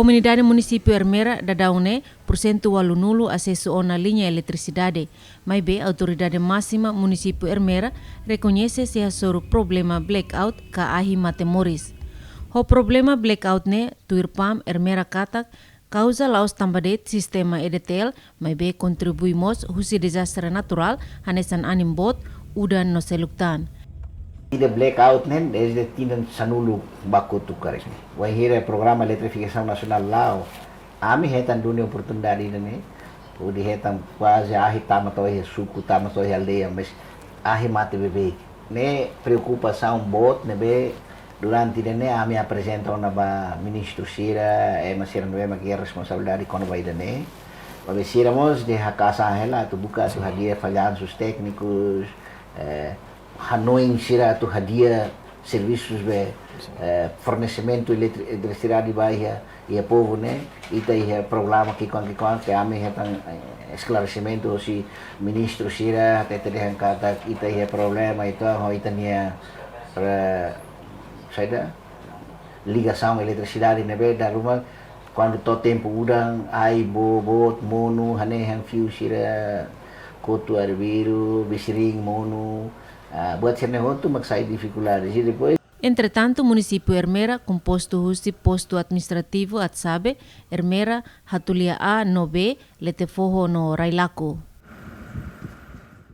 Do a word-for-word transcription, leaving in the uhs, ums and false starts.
Komunidade munisípiu Ermera daudaun ne'e porsentu ualunulu asesu ona liña eletrisidade, maibé autoridade másima munisípiu Ermera rekoñese sei hasoru problema blackout ka ahi mate moris. Ho problema blackout ne'e, tuir PAM Ermera katak, kauza la'ós tanba de'it sistema EDTL, maibé kontribui mós husi dezastre naturál, hanesan anin boot, udan no seluk tan. Ida blackout ne'e, dezde tinan sanulu ba kotuk karik ne'e. Wainhira programa eletrifikasaun nasionál la'o, ami hetan duni oportunidade ida-ne'e, hodi hetan kuaze ahi tama to'o iha suku, tama to'o iha aldeia, mas ahi mate beibeik. Ne'e preokupasaun boot ne'ebé durante ida-ne'e ami aprezenta ona ba ministru sira, ema sira ne'ebé mak iha responsabilidade kona-ba ida-ne'e. Maibé sira mós dehan katak hela atu buka atu hadi'a fallansus téknikus, eh, hanoin sira atu hadi'a servisus be, eh, fornesimentu eletri-, eletrisidade ba iha, iha povu ne'e, ita iha problema ki'ikoan ki'ikoan, ke ami hetan, eh, esklaresimentu husi ministru sira, hatete dehan katak ita iha problema, ita ho ita-nia, eh, saida, ligasaun eletrisidade ne'ebé dala ruma, kuandu to'o tempu udan, ai boot, boot, monu, hanehan fiu sira kotu arbiru, bisiring monu, ah, buat sira-ne'e hotu mak sai difikuldade. I depois, Entretantu, munisípiu Ermera, kompostu husi postu administrativu Atsabe, Ermera, Hatulia A no B, Letefoho no Railaco.